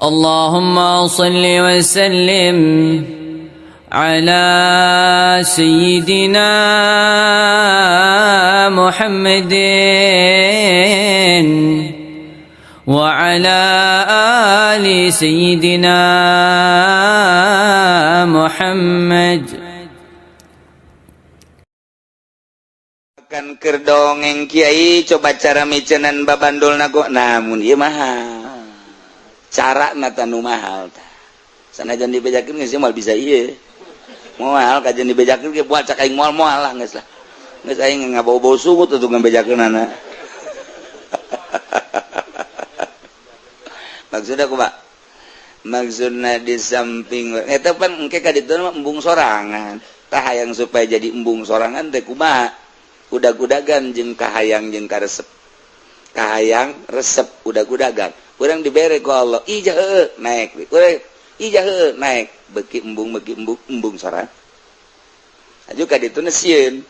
اللهم صل وسلم على سيدنا محمد وعلى آل سيدنا محمد. Kan keur dongeng kiai, coba cara micenan babandul nago, namun ieu mahal cara nata nu mahal tah. Sanajan dibejakeun geus moal bisa ieu, moal kajian dibejakeun ge buat cak aing moal moal lah, geus lah, geus aing ngabau-bau sungut atuh ngabejakeunana. Maksudna kumaha? Maksudna di samping eta pan engke ka ditu mah embung sorangan. Tah, hayang supaya jadi embung sorangan teh kumaha? Udag-udagan jeung kahayang jeung karesep, kahayang resep udag-udagan. Urang dibere ku Allah ijah heueuh naek, urang ijah heueuh naek, beuki embung, beuki embung, embung sorangan. Aju ka ditu sieun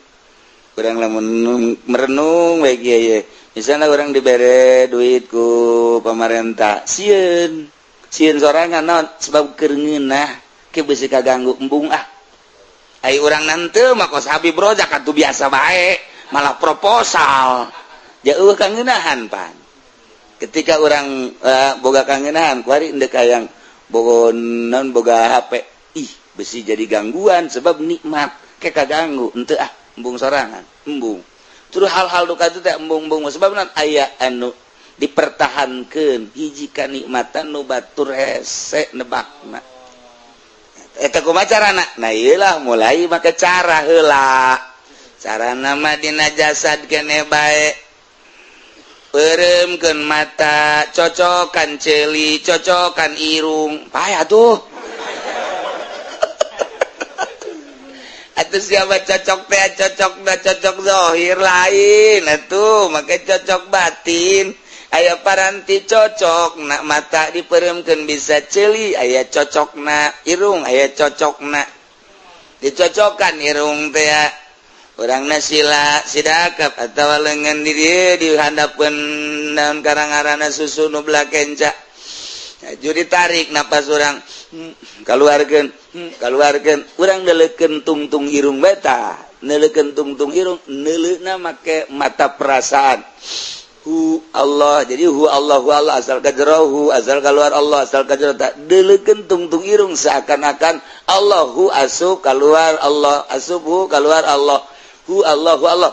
urang lamun merenung bae kieu ye. Misalnya urang dibere duit ku pamarentah, sieun, sieun sorangan. Naon sebab? Keur ngeunah ke beusi kaganggu, embung ah. Ai urang nanti mah kos Habib Rozak atuh biasa bae, malah proposal jauh kangenahan pan. Ketika orang boga kangenahan kuari endek hayang boga non boga HP, ih besi jadi gangguan sebab nikmat ke kaganggu, henteu ah, embung sorangan, embung. Terus hal-hal duka itu teh embung-embung sebab non aya anu dipertahankeun hiji kanikmatan nu batur hese nebakna. Eta kumaha carana? Nah, iyalah mulai make cara heula. Cara nama dina jasad kene bae. Peureumkeun mata, cocokan ceuli, cocokan irung. Pae atuh. Atuh siapa cocok teh, cocok dah, cocok zahir lain atuh, make cocok batin. Aya paranti cocok nak mata diperemkeun bisa ceuli, aya cocok na irung, aya cocok na dicocokan irung teh, urangna sila sidakap atawa lengan di dieu di handapeun naon karang-arana susu nu belakenca. Jadi tarik napas urang, kaluarkeun, kaluarkeun, urang neuleukeun tungtung irung beta, neuleukeun tungtung irung, neuleuna make mata perasaan. Hu Allah, jadi hu Allah, hu Allah, asal kajero hu, asal keluar Allah, asal kajero tak deleukeun tungtung irung seakan-akan Allah, hu asup keluar Allah, asup hu keluar Allah, hu Allah, hu Allah.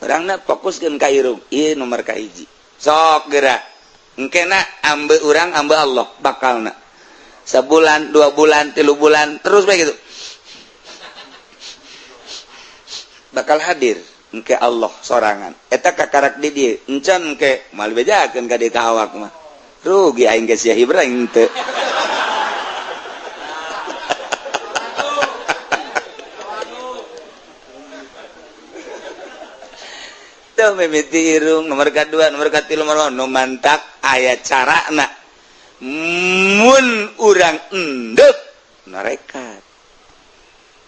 Orangna fokuskeun ka irung ieu nomor kahiji. Sok gerak engkena ambe urang ambe Allah bakalna sebulan 2 bulan 3 bulan terus begitu bakal hadir engke Allah sorangan. Eta kakarak di dieu encan engke moal bejakeun ka dieu ka awak mah, rugi aing ge sia Ibrahim teu. Tuh mimiti irung nomor kedua, nomor katilu, nomor nu mantak aya carana mun urang endek nerekat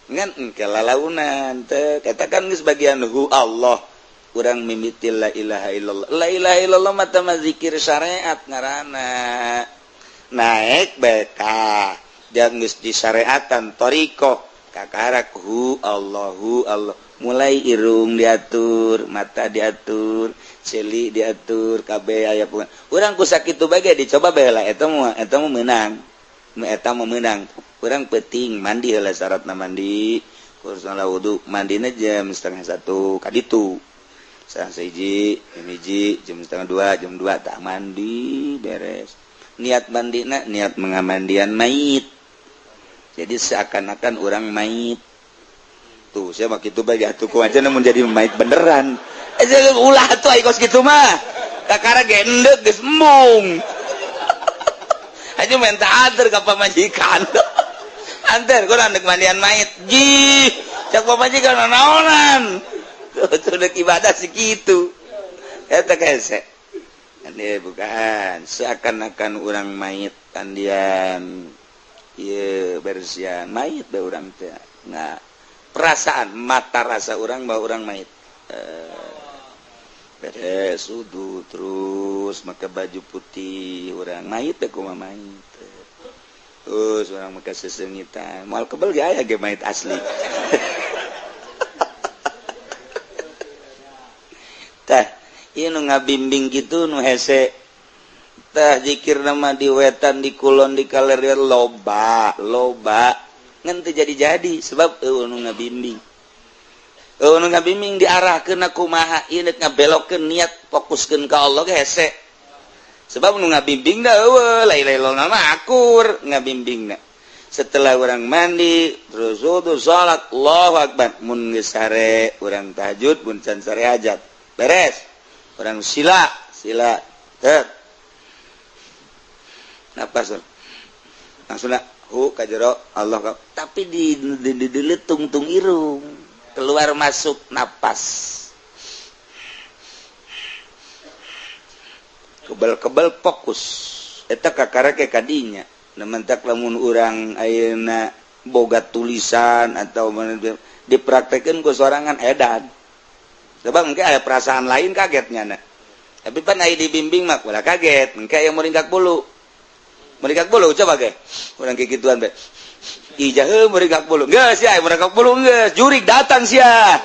ngan engke lalaunan teh. Katakan geus bagian hu Allah, urang mimiti la ilaha illallah. La ilaha illallah mata mah zikir syariat ngaranna, naek beta jangan geus disyariatan thariqah kakarak hu Allahu Allah, mulai irung diatur, mata diatur, ceuli diatur, kabeh aya pungan. Urang ku sakitu bae dicoba bae lah, eta mah, eta mah meunang, eta mah meunang. Urang penting mandi heula, syaratna mandi kurang wudu, mandina jam 12.30 kaditu 12.30, jam 1, jam 1.30, jam 2 tak mandi beres. Niat mandina niat mengamandian mayit, jadi seakan-akan orang mayit tuh. Saya mah kitu bae atuh, ku aja namun jadi mayit beneran. Ulah tuh ai kos kitu mah, kakara gendek geus embung aja minta anter ka pamajikan. Anter kurang dek mandian mayit ji, cak pamajikan naonan tuh, dek ibadah segitu eta kese. Ini bukan seakan-akan orang mayit mandian ieu bersihan mayit bae urang teh. Nah, perasaan mata rasa orang bahwa orang mayit. Beres wudu terus make baju putih urang mayit teh kumaha mayit. Terus urang make sesengitan. Moal kebel ge aya ge mayit asli. Tah, ieu nu ngabimbing kitu nu hese. Tah zikir nama di wetan di kulon di kaler loba, loba. Ngan teu jadi-jadi sebab eueuh nu ngabimbing. Eueuh nu ngabimbing diarahkeun kumaha ieu deuk ngabelokkeun niat fokuskeun ka Allah ge hese. Sebab nu ngabimbing da eueuh la ilaha illallah mah akur ngabimbingna. Setelah urang mandi terus wudu salat Allahu akbar mun geus sare urang tahajud mun can sare hajat. Beres. Urang sila, sila teu. Napas langsung lah hu ka jero Allah tapi di tungtung irung keluar masuk napas kebal-kebal fokus eta kakarake kadinya nementak lamun urang ayeuna boga tulisan atau dipraktekeun ku sorangan edan sebab engke aya perasaan lain kagetnya na tapi pan aya dibimbing mah ulah kaget engke aya muringkak bulu muringkak bulu coba ge urang kikituan be ijah heuh muringkak bulu geus sia muringkak bulu geus jurig datang sia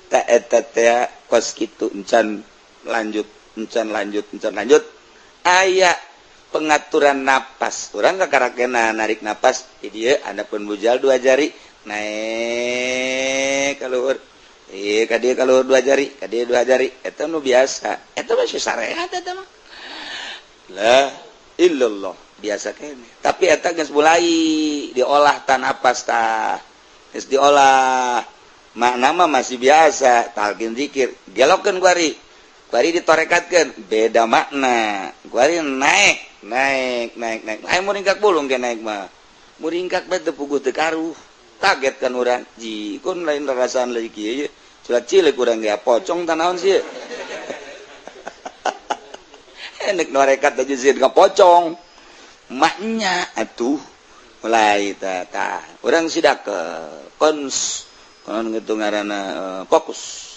ta eta teh kos kitu encan lanjut encan lanjut encan lanjut aya pengaturan napas urang kakarakena narik napas di dieu andapun bujal dua jari naik ka luhur ieu ka dieu ka luhur dua jari ka dieu dua jari eta nu biasa eta mah syariat eta mah la illallah biasa kene tapi eta geus mulai diolah tan napas tah geus diolah makna mah masih biasa talqin zikir gelokkeun kuari kuari ditorekatkeun beda makna kuari naik naik naik naik aya muringkak bulung ge naik mah muringkak bae teu puguh teu karuh kaget kan urang ji kun lain rasaan lagi kieu surat cilik urang ge pocong tanaon sih enek norekat aja sih ka pocong maknya atuh mulai tah tah urang sidak kons kon gitu ngaranna fokus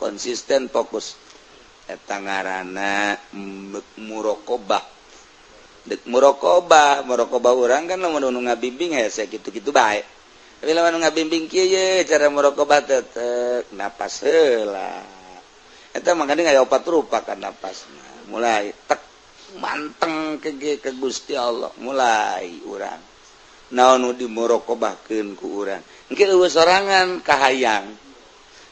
konsisten fokus eta ngaranna muraqabah dek muraqabah muraqabah urang kan lamun nu ngabimbing hese kitu-kitu bae tapi lamun ngabimbing kieu ye cara muraqabah teh napas heula eta mangkana aya opat rupa kan napasna mulai tek manteng ke Gusti Allah mulai urang naon nu dimuraqabahkeun ku urang engke eueuh sorangan kahayang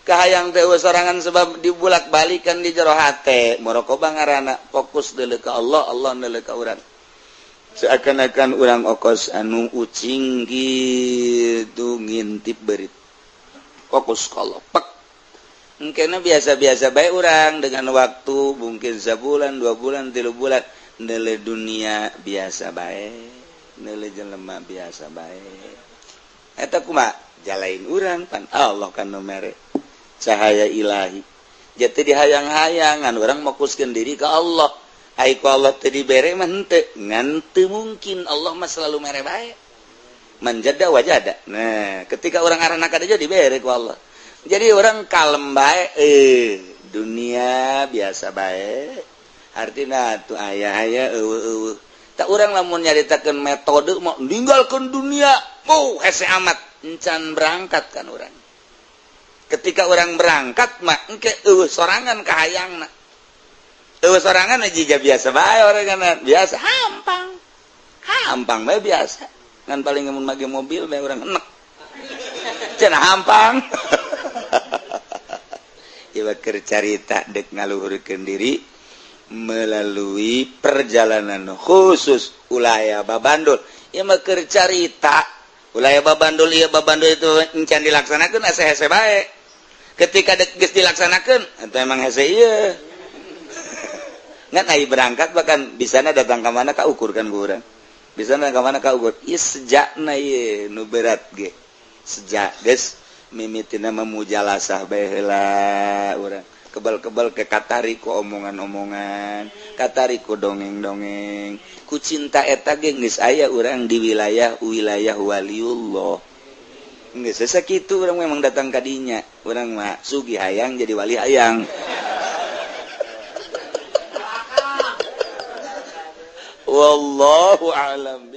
kahayang teh eueuh sorangan sebab dibulak-balikan di jero hate muraqabah ngaranna fokus deuleu ka Allah Allah deuleu ka urang seakan-akan urang okos anu ucing kitu ngintip beurit fokus ka Allah pek engkena biasa-biasa bae urang dengan waktu mungkin sabulan 2 bulan 3 bulan deuleu dunia biasa bae deuleu jelema biasa bae eta kumaha jalain urang pan Allah kan nu mere cahaya ilahi jadi dihayang-hayangan urang fokuskeun diri ka Allah ai ku Allah teu dibere mah henteu ngan teu mungkin Allah mah selalu mere bae manjada wajada nah ketika urang arana ka dieu dibere ku Allah jadi orang kalem bae dunia biasa bae artina tuh aya-aya eueuh-eueuh tak urang lamun nyaritakeun metode mau ninggalkeun dunia oh hese amat encan berangkat kan urang ketika orang berangkat mah engke eueuh sorangan kahayangna eueuh sorangan jiga biasa bae orang kan biasa hampang hampang bae biasa ngan paling mun make mobil bae urang enek cenah hampang ieu keur carita deuk ngaluhurkeun diri melalui perjalanan khusus ulaya babandul ieu mah keur carita ulaya babandul ieu babandul itu encan dilaksanakeun asa hese bae ketika geus dilaksanakeun eta emang hese ieu ngan ai berangkat bahkan bisana datang ka mana ka ukur kan ku urang bisana ka mana ka ukur ieu sejakna ieu nu berat ge sejak geus mimitina memujalasah bae heula urang kebal-kebal ke katari ku omongan-omongan katari ku dongeng-dongeng ku cinta eta ge geus aya urang di wilayah-wilayah waliullah Geus sakitu urang memang datang ka dinya. Urang mah sugih hayang jadi wali hayang. Wallahu a'lam.